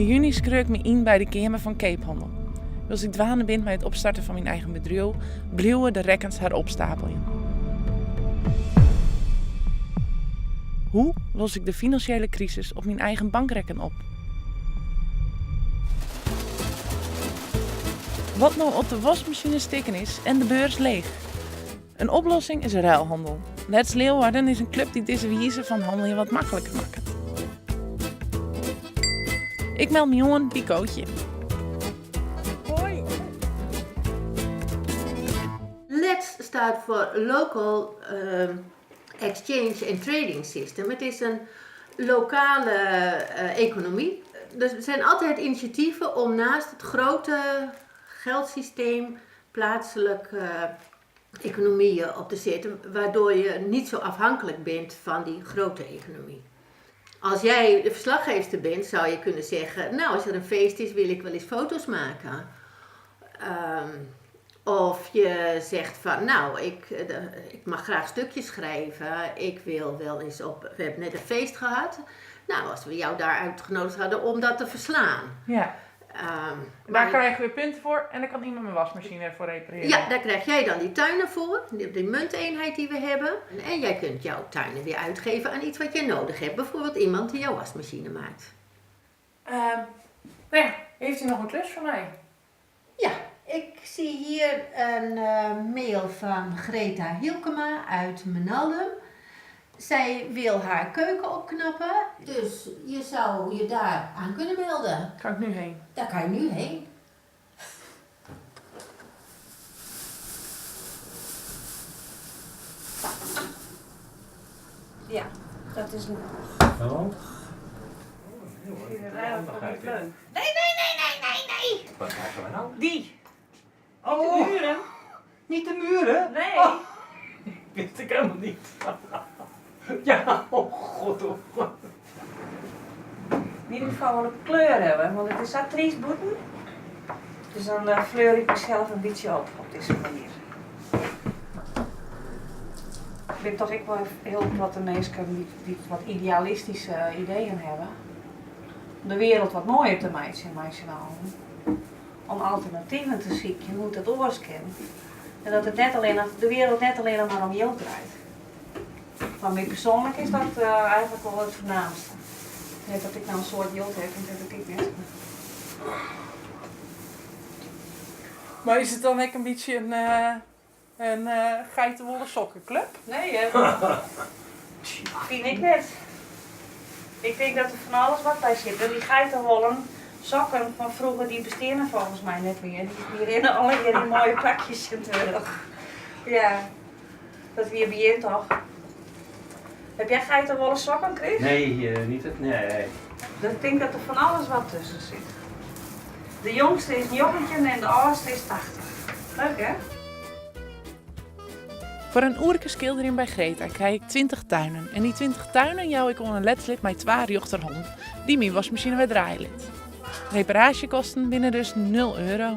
Yn juny skreau ik my yn by de Keamer fan Keaphannel. Wylst ik dwaande bin mei it opstarten fan myn eigen bedriuw, bliuwe de rekkens har opstapeljen. Hoe los ik de finansjele krisis op myn eigen bankrekken op? Wat no as de waskmasine stikken is en de beurs leech? In oplossing is ruilhandel. Let's Leeuwarden is in klup dy't dizze wize fan hanneljen wat makliker makket. Ik meld my oan by Kootje. Hoi. LETS staat voor Local Exchange and Trading System. Het is een lokale economie. Er zijn altijd initiatieven om naast het grote geldsysteem plaatselijke economieën op te zetten, waardoor je niet zo afhankelijk bent van die grote economie. Als jij de verslaggeefster bent, zou je kunnen zeggen, nou als er een feest is wil ik wel eens foto's maken. Of je zegt van, nou ik, ik mag graag stukjes schrijven, ik wil wel eens op, we hebben net een feest gehad. Nou, als we jou daar uitgenodigd hadden om dat te verslaan. Ja. Daar krijg ik weer punten voor en dan kan iemand mijn wasmachine voor repareren. Ja, daar krijg jij dan die tuinen voor, die munteenheid die we hebben. En jij kunt jouw tuinen weer uitgeven aan iets wat jij nodig hebt. Bijvoorbeeld iemand die jouw wasmachine maakt. Nou ja, heeft u nog een klus voor mij? Ja, ik zie hier een mail van Greta Hielkema uit Menaldum. Zij wil haar keuken opknappen, dus je zou je daar aan kunnen melden. Kan ik nu heen? Daar kan je nu heen. Ja, dat is een. Oh. Ik vind het eigenlijk wel niet leuk. Nee, nee, nee, nee, nee, nee! Wat krijgen we nou? Die! Oh. Niet de muren. Niet de muren? Nee. Oh. Wist ik helemaal niet. Ja, oh god, oh god. In ieder geval wel een kleur hebben, want het is zo triest bûten. Dus dan fleur ik mezelf een beetje op, op deze manier. Ik ben toch ook wel heel platte mensen die wat idealistische ideeën hebben. Om de wereld wat mooier te maken, in mijn ogen. Om alternatieven te zoeken, hoe het oors kan. En dat het net alleen, de wereld net alleen maar om jild draait. Maar mij persoonlijk is dat eigenlijk wel het voornaamste. Net dat ik nou een soort jild heb, want dat heb ik net. Maar is het dan ook een beetje een geitenwolle sokkenclub? Nee, hè? Vind ik net. Ik denk dat er van alles wat bij zit. En die geitenwollen sokken van vroeger, die bestaan er volgens mij net meer. Die rennen alle keer die mooie pakjes natuurlijk. Ja, dat weer bij toch? Heb jij geitenwollen sokken, Chris? Nee, niet het, nee. Ik denk dat er van alles wat tussen zit. De jongste is 19 en de oudste is 80. Leuk, hè? Foar in oerke skilderjen by Greta krij ik 20 tuinen. En dy 20 tuinen jou ik oan in Letslid mei twa rjochterhannen, dy't myn waskmasine wer draaie lit. Reparaasjekosten binne dus 0 euro.